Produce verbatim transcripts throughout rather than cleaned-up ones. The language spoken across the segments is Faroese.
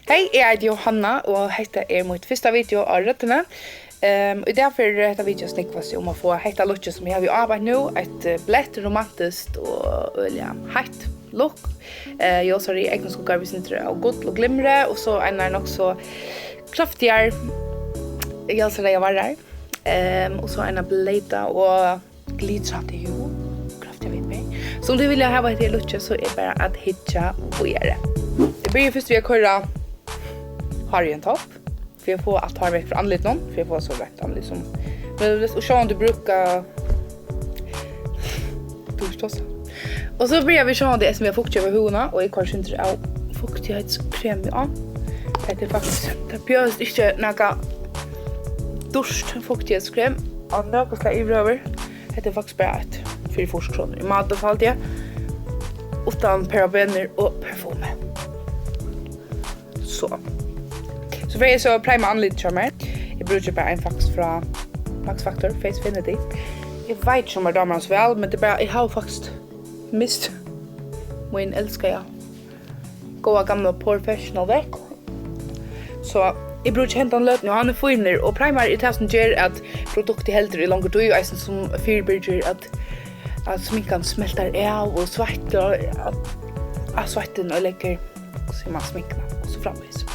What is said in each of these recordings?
Hey, eg eiti Jóhanna, og hetta er mítt fyrsta video á Røddini. Ehm, í dag fer hetta video at snúgva seg um at fáa hetta lookið, sum eg havi á beint nú, eitt, eh, bleytt, romantiskt og øgiliga heitt look. Eh, ljósar eygnaskuggar við sindur av gull og glimri, og so einar nokk so kraftigar ljósareyðar varrar. Ehm, og so eina bleyta og glitrandi húð, kraftiga vipur. So um tit vilja hava hetta lookið, so er bara at hyggja víðari. Eg byrji fyrst við at koyra hárið í ein topp, fyri at fáa alt hár vekk frá andlitinum, fyri at fáa so reint andlit sum møguligt. Og sjálvandi brúka, tú ert tosa. Og so byrja vit sjálvandi, eftir vit hava fuktgivið húðina, og eg koyri sindur av fuktigheitskremi á. Hetta er faktiskt, tað bjóðast ikki nakað dýrt fuktigheitskrem á nøkrum slag yvirhøvur. Hetta er faktiskt bara eitt fyri fýrs krónur í Matas, haldi eg. Uttan parabener og parfume. So. So fari eg so at prima andlitið hjá mær. Eg brúki bara ein Fax frá Max Factor, Facefinity. Eg veit ikki, um mær dámar hann so væl, men tað er bara, eg havi faktiskt mist mín elskaða góða gamla Professional dekk. So eg brúki hendan løtuni, og hann er fínur, og primar er tað, sum ger at produktið heldur í longri tíð, og eisini sum fyribyrgir, at, at sminkan smeltar av, og sveitta, at, at sveittin oyðileggur, sum man sminkuna, og so framvegis.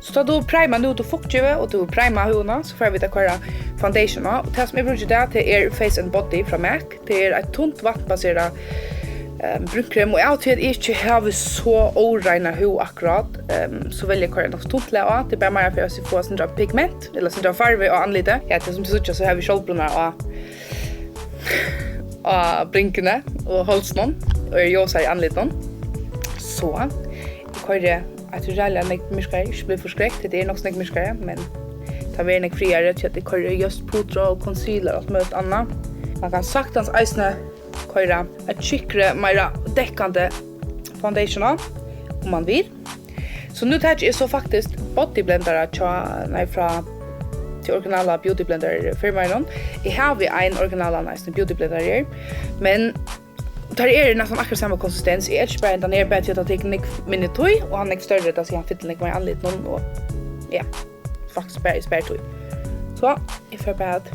So tá tú primar nú, tú fuktgivið, og tú primar húðina, so fara vit at koyra foundation á, og tað, sum eg brúki í dag, tað er Face and Body frá MAC. Tað er eitt tunt vatnbaserað, ehm, brúnkrem, og av og til at eg ikki havi so óreina húð akkurát, ehm, so velji eg at koyra nokk so tunt lag á. Tað er bara meira fyri at fáa eitt sindur av pigment, ella eitt sindur av farvi á andlitið. Ja, tað sum tit síggja, so havi eg sjálvbrúnara á, á bringuni og hálsinum, og eri ljósari í andlitinum. So, eg koyri eitt ræðuliga nógv myrkari, ikki blíva forskrekkt, hetta er nokk so nógv myrkari, men tað verður nógv frægari, tí at eg koyri just pudra og concealer og alt møguligt annað. Man kann saktans eisini koyra eitt tjúkkri, meira dekkandi foundation á, um man vil. So nú taki eg so faktiskt bodyblendara hjá, nei, frá tí originala beautyblender firmanum. Eg havi ein originalan eisini beautyblendara her, men teir eru næstan akkurát sama konsistens. Eg elski bara hendan her, bara tí at hann tekur nógv minni tíð, og hann er nógv størri, tað sigur, hann fyllir nógv meira í andlitinum, og ja, faktiskt bara, eg spari tíð. So, eg fari bara at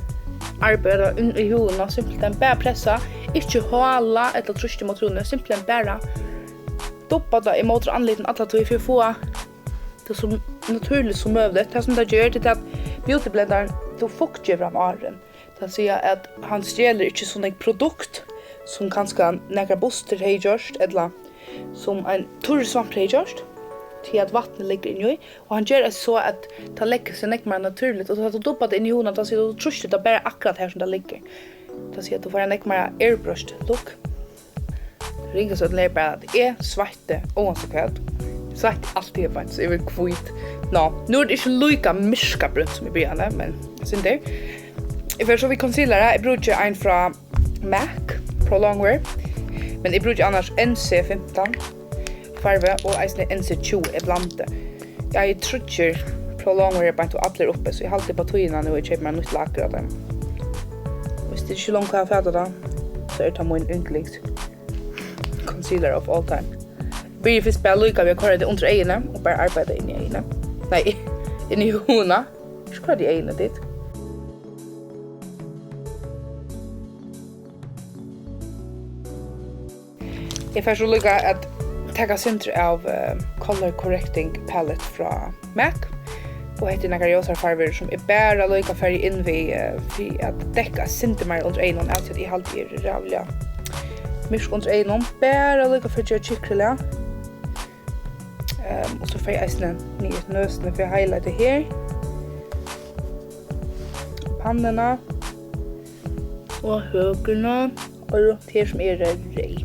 arbeiða inn í húðina, simpelthen bara pressa, ikki hála ella trýsta ímóti húðini, simpelthen bara dubba tað ímóti andlitinum alla tíð fyri at fáa tað so natúrligt sum møguligt. Tað, sum tað ger, tað er at beautyblendarin, tú fuktgevur hann áðrenn. Tað vil siga, at hann stjelur ikki so nógv produkt, sum kanska nakrar bustir hevði gjørt, ella sum ein turrur svampur hevði gjørt, tí at vatnið liggur inni í, og hann ger tað so, at tað leggur seg nógv meira natúrligt, og tá tú dubbar tað inn í húðina, tað sigur, tú trýstir tað bara akkurát har, sum tað liggur. Tað sigur, at tú fært ein nógv meira airbrushed look. Ringast av øllum er bara, at eg sveitti óansett hvat. Eg sveitti altíð beint, so eg verði hvít. Ná, nú er tað ikki líka myrkabrúnt sum í byrjanini, men eitt sindur. Eg fari so við concealer. Eg brúki ein frá MAC, Pro Longwear, men eg brúki annars N C fimtan farvi og eisini N C tjúgu, eg blandi. Eg eigi tríggjar Pro Longwear beint, og allir uppi, so eg haldi upp á tíðina nú, eg keypi mær nýtt lakur av teimum. Viss tit ikki longu hava fatað tað, so er tað mín yndlings concealer of all time. Byrji fyrst bara líka við at koyra tað undir eyguni og bara arbeiða inn í eyguni. Nei, inn í húðina. Ikki koyra tað í eyguni, tit. Eg fari so líka at taka sindur av, eh, color correcting palette frá MAC. Og hetta er nakrar ljósar farvir, sum eg bara líka fari inn við, eh, fyri at dekka eitt sindur meir undir eygunum, av tí at eg haldi, eg eri ræðuliga myrk undir eygunum. Bara líka fyri at gera tjúkkri lag. Ehm, og so fari eg eisini niður eftir nøsini, fyri at highlighta her. Pannuna. Og høkuna. Og rundt her, sum er reyð.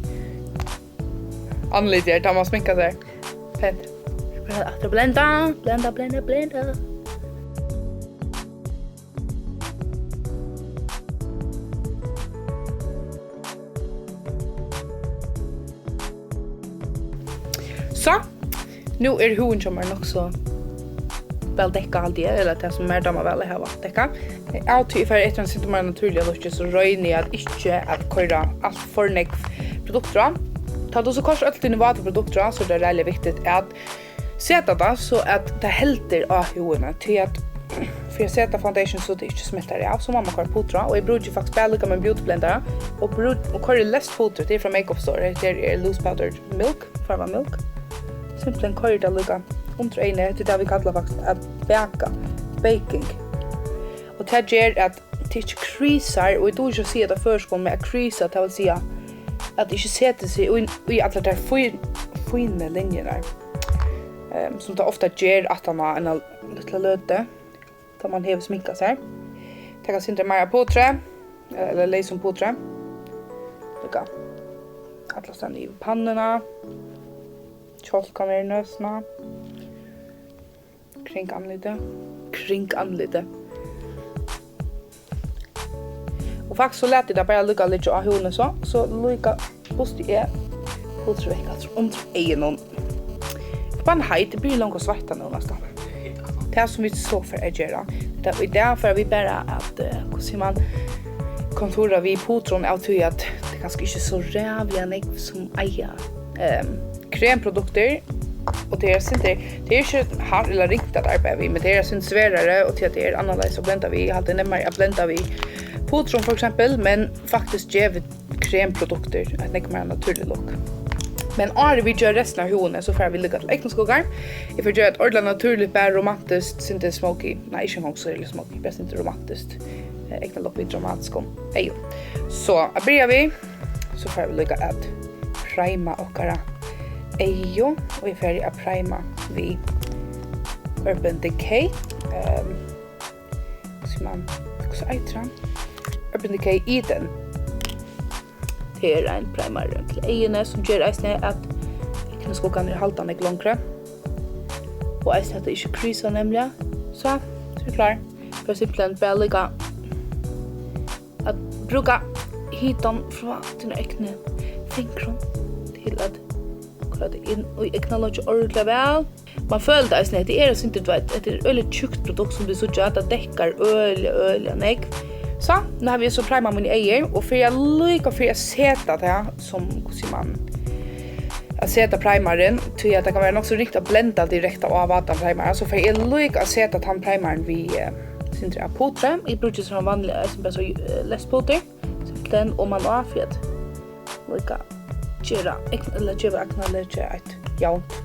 Andlitið er, tá man sminkar sær. Pent. Bara aftur at blenda, blenda, blenda, blenda. So, nú er húðin hjá mær nokk so væl dekkað, haldi eg, ella tað, sum mær dámar væl at hava dekkað. Av tí eg fari eftir ein sindur meira natúrliga looki, so royni eg at ikki at koyra alt for nógv produktir á. Tá tú so koyrt øll tíni vátu produktir á, so er tað ræðuliga viktigt at Seta tað so at tað heldur á húðini, tí at fyri at seta foundation so tað ikki smeltar av, so má mann koyra putur á, og eg brúki faktiskt bara líka mín beauty blendara og brú-, og koyri leyst putur, tað er frá Makeup Store, hetta er Loose Powder Milk, farva Milk. Simpelthen koyri tað líka undir eyguni, hetta er tað vit kalla faktiskt at baka, baking. Og tað ger at tað ikki krisar, og eg dugi ikki at siga tað á føroyskum, men at krisa, tað vil siga at tað ikki setir seg í, í allar tær fín-, fínu linjurnar, ehm, sum tað ofta ger aftan á eina lítla løtu, tá mann hevur sminkað sær. Taka eitt sindur meira av putri, ella leysum putri. Líka allastaðni yvir pannuna, kjálkarnar, nøsina. Kring andlitið. Kring andlitið. Og faktiskt so lati eg tað bara líka liggja á húðini so, so líka busti eg putrið vekk aftur undir eygunum. Bara heit, eg byrji longu at sveitta nú næstan. Tað sum vit so fara at gera, tað í dag fara vit bara at, eh, hvussu sigur mann, kontura við putrum av tí at tað er kanska ikki so ræðuliga nógv sum eiga, ehm, kremproduktir, og tað er sindur, tað er ikki hart ella ringt at arbeiða við, men tað er eitt sindur sværari, og tí at tað er annarleiðis at blenda við. Eg haldi nemmari at blenda við putrum, for eksempel, men faktiskt gevur kremproduktir eitt nógv meira natúrligt look. Men áðrenn vit gera restina av húðini, so fara vit líka til eygnaskuggar. Eg fari at gera eitt ordiliga natúrligt, bara romantiskt, sindur smoky. Nei, ikki eingong so smoky, bara sindur romantiskt. Eh, eygnalook við dramatiskum eygum. So, at byrja við, so fara vit líka at prima okkara eygu, og eg fari at prima við Urban Decay. Ehm, hvussu man, hvussu eitur hann? Urban Decay Eden. Tað er ein primari til eyguni, sum ger eisini, at eygnaskuggan er haldandi longri. Og eisini, at tað ikki krisar, nemliga. So, so er klár. Bara simpelthen bara líka at brúka hitan frá tínum egnu fingrum til at koyra tað inn í eygnalokið ordiliga væl. Man følir tað eisini, hetta er eitt sindur, tú veit, hetta er øgiliga tjúkt produkt, sum tit síggja, tað dekkar øgiliga, øgiliga nógv. So, nú havi eg so primað míni eygu, og fyri at líka, fyri at seta tað sum, hvussu sigur mann, at seta primarin, tí at tað kann vera nokk so ringt at blenda direkta á vátan primara, so fari eg líka at seta tann primarin við, eh, sindur av putri. Eg brúki so vanliga, eh, sum bara so, eh, leyst putur, simpelthen oman á, fyri at líka gera, ella geva eygnalokið eitt javnt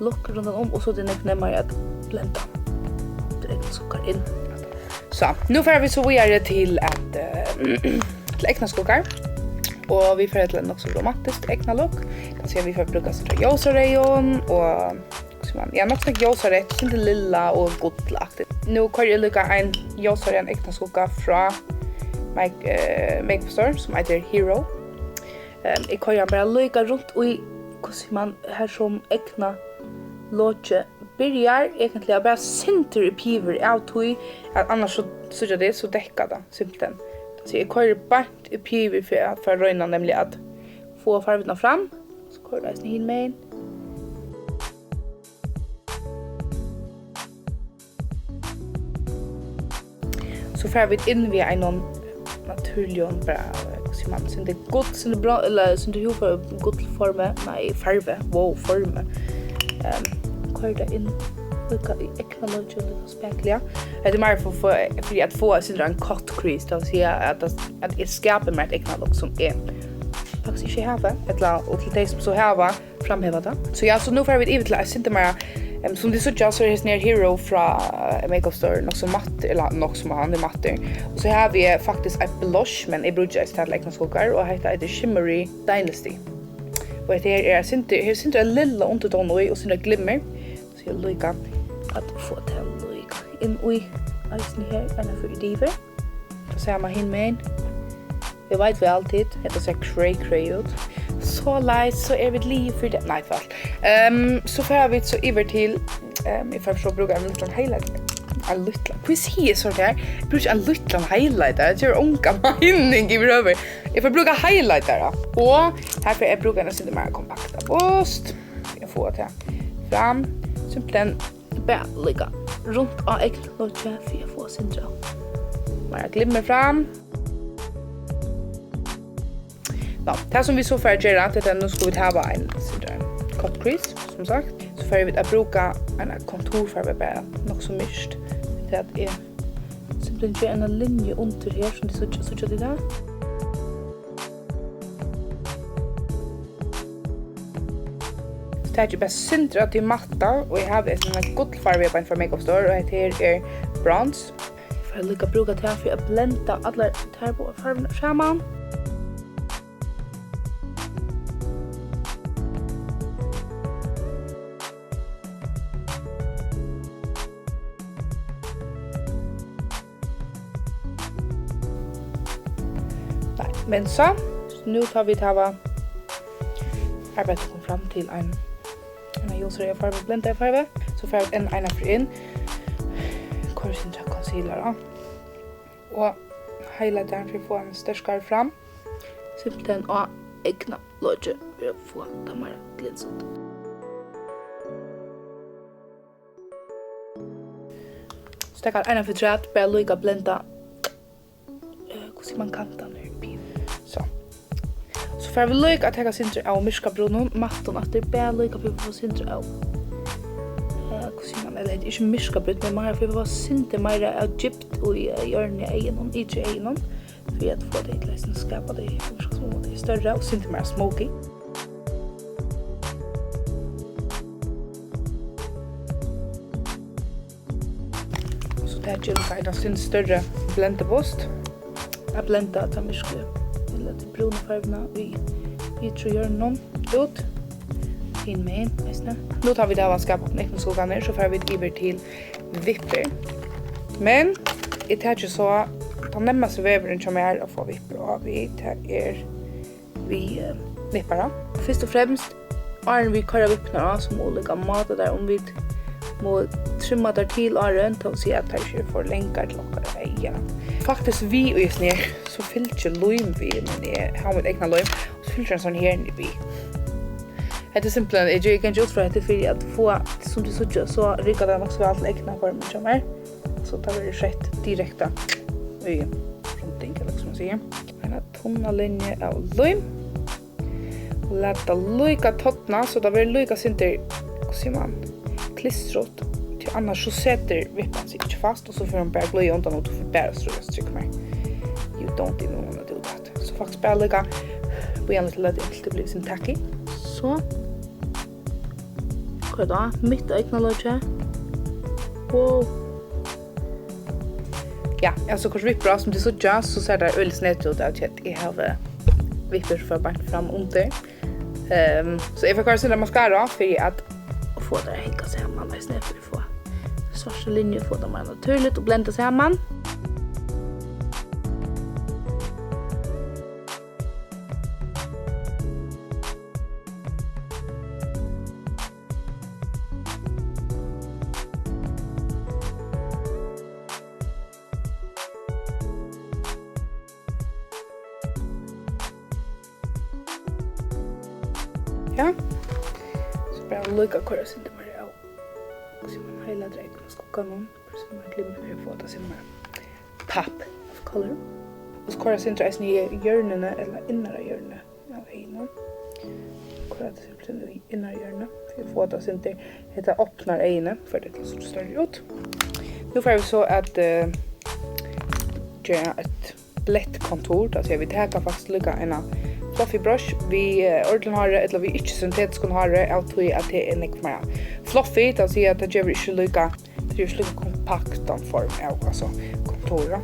look rundan um, og so er tað nógv nemmari at blenda tær egnu skuggar inn. So, nú fara vit so víðari til at, eh, til eygnaskuggar. Og vit fara til eitt nokk so romantiskt eygnalook. Kann siga, vit fara at brúka so ljósareyðum og, sum man, ja, nokk so ljósareytt, sindur lilla og gullaktigt. Nú koyri eg líka ein ljósareyðan eygnaskugga frá Make-, eh, Makeup Store, sum eitur Hero. Ehm, eg koyri hann bara líka runt í, hvussu man, har sum eygnalokið byrjar, eigentliga bara sindur í pivur av tí, at annars so, síggja tit, so dekkar tað simpelthen. So eg koyri beint í pivur fyri at, fyri at royna nemliga at fáa farvurnar fram. So koyri eg eisini hin megin. So fara vit inn við einum natúrligum, bara, hvussu sigur man, sindur gull, sindur brá-, ella sindur húðfar-, gullformi, nei, farvi, wow, formi. Ehm, koyri tað inn líka í eygnalokið, líka spakuliga. Hetta er meira fyri, fyri, fyri at fáa eitt sindur ein cut crease, tað vil siga at, at eg skapi mær eitt eygnalok sum eg faktiskt ikki havi, ella, og til tey sum so hava, framheva tað. So ja, so nú fara vit yvir til eitt sindur meira, em, sum tit síggja, so er hesin her Hero frá, eh, Makeup Store, nokk so matt, ella nokk so, hann er mattur. Og so havi eg faktiskt eitt blush, men eg brúki eisini tað til eygnaskuggar, og hetta eitur Shimmery Dynasty. Og hetta her er eitt sindur, her er eitt sindur av lilla undirtóna í, og sindur av glimmer. So eg líka at fáa tað líka inn í eisini her, eina ferð yvir. Tað sama hin megin. Eg veit, vit altíð, hetta sær cray cray út. Soleiðis, so eru vit liðug fyri tað. Nei, for alt. Ehm, so fara vit so yvir til, ehm, eg fari so at brúka ein lítlan highlighter. Ein lítlan. Hví sigi eg so tað? Eg brúki ein lítlan highlighter. Tað gevur onga meining yvirhøvur. Eg fari at brúka highlighter, ja. Og her fari eg at brúka ein sindur meira kompakta bust. Eg fáa tað fram. Simpelthen bara líka runt á eygnalokið fyri at fáa sindur av meira glimmer fram. Ná, tað sum vit so fara at gera, tað er at nú skulu vit hava ein sindur cut crease, sum sagt. So fari vit at brúka eina konturfarvu bara, nokk so myrkt. Tað er simpelthen gera eina linju undir her, sum tit síggja, síggja tit tað? So taki eg bara sindur av tí matta, og eg havi eitt gullfarvu beint frá Makeup Store, og hetta her er bronze. Fari líka at brúka tað fyri at blenda allar tær báðar farvurnar saman. Nei, men so, nú tá vit hava arbeitt okkum fram til ein, eina ljósari farvu, blendaða farvu, so fara vit enn eina ferð inn. Koyra eitt sindur av concealer á. Og highlightara fyri at fáa ein sterkari fram. Simpelthen á eygnalokið fyri at fáa tað meira glinsut. So taka eina afturat, bara líka blenda, eh, hvussu man kantar her. So. So fara vit líka at taka sindur av myrkabrúnum mattum aftur, bara líka fyri at fáa sindur av, eh, hvussu man, ella hetta er ikki myrkabrúnt, men meira fyri at fáa sindur meira av djúpt í, eh, hjørnuni av eygunum, ytru eygunum. Fyri at fáa tey til eisini at skapa tey, um tey eru størri og sindur meira smoky. So taki eg líka eina sindur størri blendibust at blenda ta myrku, ella ta brúnu farvuna í ytru hjørnunum út. Hin megin eisini. Nú tá vit hava skapað okkum eygnaskuggarnar, so fara vit yvir til vippur. Men eg taki so, tann nemmasti vegurin hjá mær at fáa vippur á við, tað er við, eh, vippara. Fyrst og fremst, áðrenn vit koyra vippurnar á, so mugu líka máta tær, um vit mugu trimma tær til áðrenn, tað vil siga, at tær ikki eru for langar til okkara eyga. Faktiskt við í hesum her, so fylgir lím við, men eg havi mítt egna lím, og so fylgir ein sånn her niðri við. Hetta er simpelthen, eg geri, gangi út frá, hetta er fyri at fáa, sum tit síggja, so riggar tað nokk so væl til eygnaformin hjá mær. So tað verður sett direkta í runding, ella hvat skal man siga. Eina tunna linju av lím. Og lata líka torna, so tað verður líka sindur, hvussu sigur man, klistrut. Tí annars so setur vippan seg ikki fast, og so fer hon bara at glíða undan, og tú fert bara at stríðast, trúgv mær. You don't even wanna do that. So faktiskt bara líka bíða lítið, lata inntil tað blívur sum tacky. So. Hvat tá? Mitt á eygnalokið. Wow. Ja, altso, koyrt vippur á, sum tit síggja, so sær tað øgiliga snedigt út av tí at eg havi vippur frá beint fram undir. Ehm, so eg fari at koyra sindur mascara fyri at fáa tað at hanga saman, eisini fyri at fáa svarta linju, fáa tað meira natúrligt og blenda saman. Ja. So bara líka koyra sindur meira av, so man heila dreikin av skugganum, so man glimmar fyri at fáa tað sum er pop of color. Og so koyra sindur eisini í hjørnini, ella innara hjørni av eygunum. Koyra tað simpelthen í innara hjørni, fyri at fáa tað sindur, hetta opnar eyguni, fær tað til at síggja størri út. Nú fara vit so at, eh, gera eitt lætt kontur, tað vil siga, vit taka faktiskt líka eina fluffy brush við, eh, ordiligum hári ella við ikki syntetiskum hári, av tí at tað er nógv meira fluffy, tað vil siga, at tað gevur ikki líka, tað gevur ikki líka kompaktan form av, altso, konturi.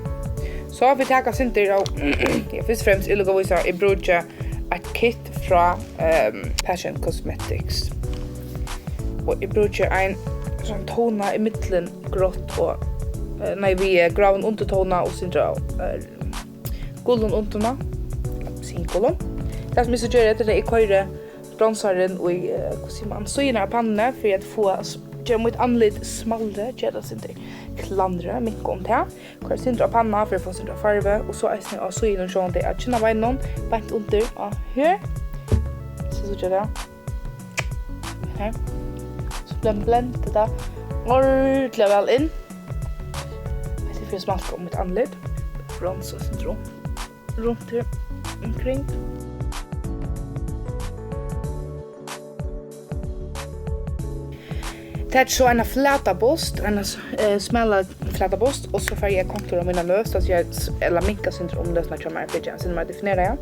So vit taka sindur av, ja, fyrst og fremst, eg líka vísa, eg brúki eitt kit frá, ehm, Passion Cosmetics. Og eg brúki ein sånn tóna í millum grátt og, eh, nei, við, eh, gráum undirtóna og sindur av, eh, gulum undirtóna. Singulum. Tað sum eg so geri, tað er, at eg koyri bronsaran í, eh, hvussu sigur man, síðuna av pannuni fyri at fáa s-, gera mítt andlit smalri, gera tað sindur klænri, minka um tað. Koyra sindur á pannuna fyri at fáa sindur av farvu, og so eisini á síðuna, sjálvandi av kinnabeininum, beint undir á her. So síggja tað. Her. So blend, blend tað ordiliga væl inn. Hetta er fyri at smalka um mítt andlit. Bronsa sindur runt her umkring. Taki so eina flata bust, eina s-, eh, smala flata bust, og so fari eg at kontura mína nøs, tað siga s-, ella minka sindur um nøsina hjá mær, fyri at gera hana sindur meira defineraða.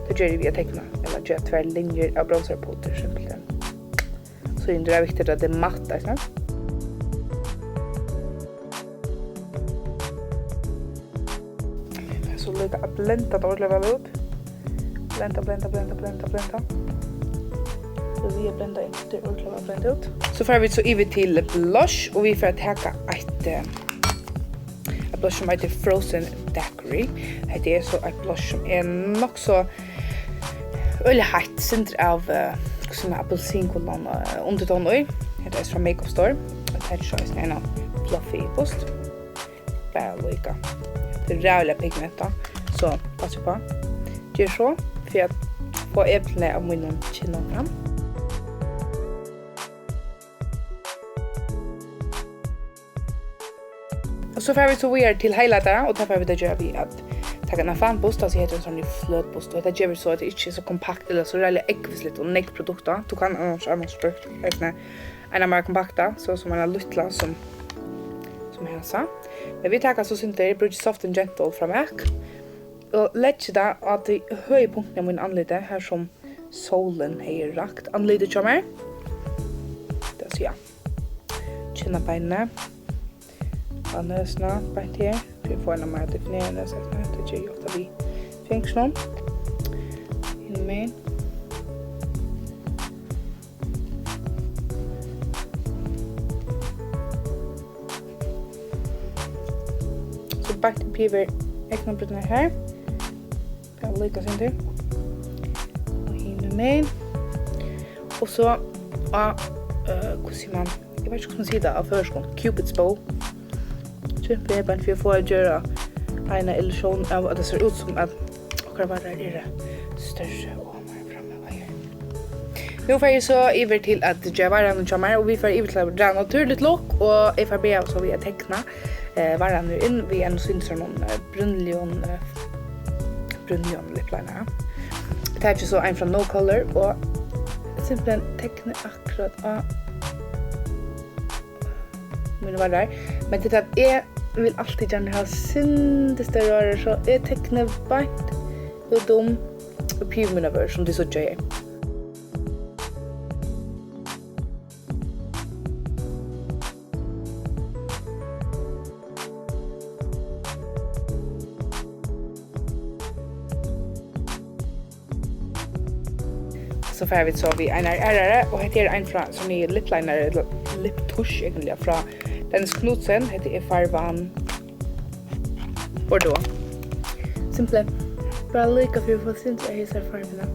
Tað geri eg við at tekna, ella gera tvær linjur av bronzerpulvuri, simpelthen. So er tað viktigt at tað er matt, eisini. So líka at blenda tað ordiliga væl út. Blenda, blenda, blenda, blenda, blenda. So við at blenda inn, tað er ordiliga væl blenda út. So fara vit so yvir til blush, og vit fara at taka eitt, eh, eitt blush sum eitur Frozen Daiquiri. Hetta er so eitt blush sum er nokk so øgiliga heitt, sindur av, eh, hvussu er, appelsingulan, eh, undirtóna í. Hetta er frá Makeup Store. Og tað er so eisini ein fluffy bust. Bara líka. Tað er ræðuliga pigmentað, so passa uppá. Ger so, fyri at fáa eplini av mínum kinnum fram. Og so fara vit so víðari til highlightara, og tað fara vit at gera við at taka eina fanbust, altso hetta er ein sånn fløt bust, og hetta ger so at tað ikki er so kompakt ella so ræðuliga ógvusligt og nógv produkt á. Tú kanst annars, annars brúkt eisini eina meira kompakta, so sum eina lítla sum, sum hesa. Men vit taka so sindur, eg brúki Soft and Gentle frá MAC, og leggi tað á tey høgu punktini av mínum andliti, har sum sólin hevði rakt andlitið hjá mær. Tað siga, kinnabeinini, á nøsina beint her, fyri at fáa eina meira definerað nøs, tað geri eg ofta við fingrinum. Hinum megin. So beint upp yvir eygnabrúnirnar her. Bara líka sindur. Og hinum megin. Og so á, øh, hvussu sigur man? Eg veit ikki, hvussu man sigur tað á føroyskum. Cupid's bow. Simpelthen bara fyri at fáa at gera eina illusión av, at tað sær út sum at okkara varrar eru størri og meira frammi á her. Nú fari eg so yvir til at gera varrarnar hjá mær, og vit fara yvir til at gera natúrligt look, og eg fari byrja so við at tekna, eh, varrarnar inn við einum sindur sovorðnum, eh, brúnligum, eh, brúnligum lip liner. Eg taki so ein frá No Color og simpelthen tekni akkurát á mínar varrar. Men tað er at eg vil altíð gjarna hava sindur størri varrar, so eg tekni beint út um og yvir mínar varrar, sum tit síggja her. So fara vit so við einari aðrari, og hetta er ein frá, sum er lip liner, ella lip tusch, eigentliga, frá Dennis Knudsen. Hetta er farvan Bordeaux. Simpelthen bara líka fyri at fáa sindur av hesari farvuni.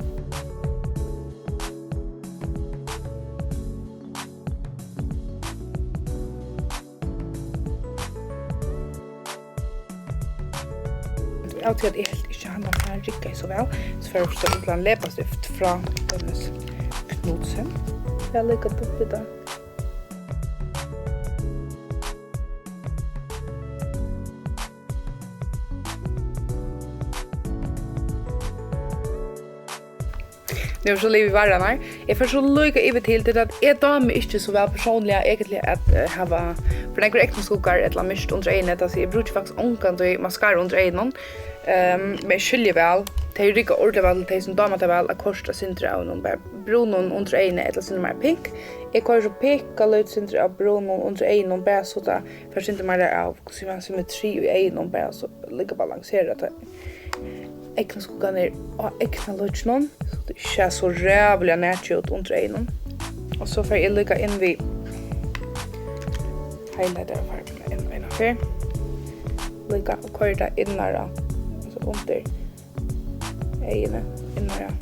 Av tí at eg helt ikki, hann var, hann riggaði so væl, so fór eg so út til ein lepastift frá Dennis Knudsen. Eg havi líka dumpað tað. Nú er so liðugt við varrarnar. Eg fari so líka yvir til, til at eg dámi ikki so væl persónliga eigentliga at, eh, hava for nógvar eygnaskuggar ella myrkt undir eyguni, so eg brúki faktiskt ongantíð maskara undir eygunum. Ehm, men eg skilji væl, tey rigga ordiliga væl til tey sum dámar tað væl at koyra eitt sindur av einum bara brúnum undir eyguni ella eitt sindur meira pink. Eg koyri so pinkulítið sindur av brúnum undir eygunum, bara so tað fær eitt sindur meira av, hvussu sigur man, symmetri í eygunum, bara so líka balansera tað. Eygnaskuggarnir á eygnalokinum, so tað ikki sær so ræðuliga nakið út undir eygunum. Og so fari eg líka inn við highlighterfarvuna enn eina ferð. Líka og koyri tað innara, altso undir eyguni, innara,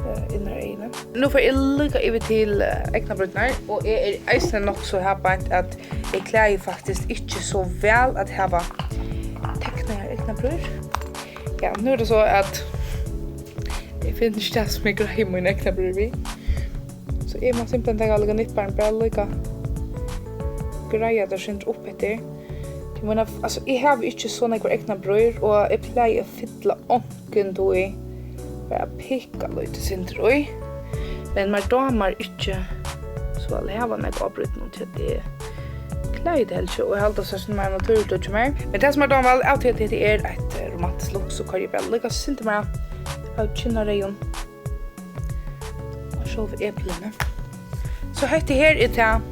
eh, innara eyguni. Nú fari eg líka yvir til, eh, eygnabrýrnar, og eg eri eisini nokk so harðbeint, at eg klæði faktiskt ikki so væl at hava teknaðar eygnabrýr. Ja, nú er tað so, at eg finni ikki tað, sum eg greiði míni eygnabrýr við. So eg má simpelthen taka líka nipparan, bara líka greiða tað sindur upp eftir. Eg meina, altso, eg havi ikki so nógvar eygnabrýr, og eg plagi at fylla onkuntíð bara pinkulítið sindur í. Men mær dámar ikki So eg vil hava nógv avbroyting, tí at eg klári tað helst ikki, og eg haldi, tað sær meira natúrligt út hjá mær. Men tað, sum eg dámi væl av, tí at hetta er eitt, eh, romantiskt look, so koyri eg bara líka sindur meira av kinnareyðum á sjálv eplini. So hetta her er tað,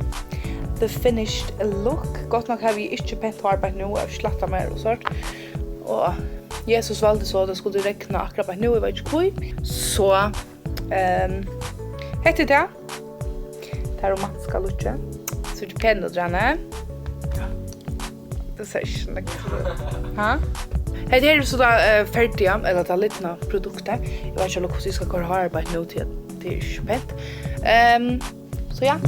the finished look. Gott nokk havi eg ikki pent hár beint nú, eg havi ikki slættað mær og sovorðið. Og Jesus valdi so, at tað skuldi regna akkurát beint nú, eg veit ikki hví. So, ehm, hetta er tað. Tað romantiska lookið. So er tað pent at renna. Tað sær ikki so nógv. Ha? Hetta her er so tað, eh, ferdiga, ella tað lidna produktið. Eg veit ikki, hvussu eg skal koyra hárið beint nú, tí at tað er ikki so pent. Ehm, so ja.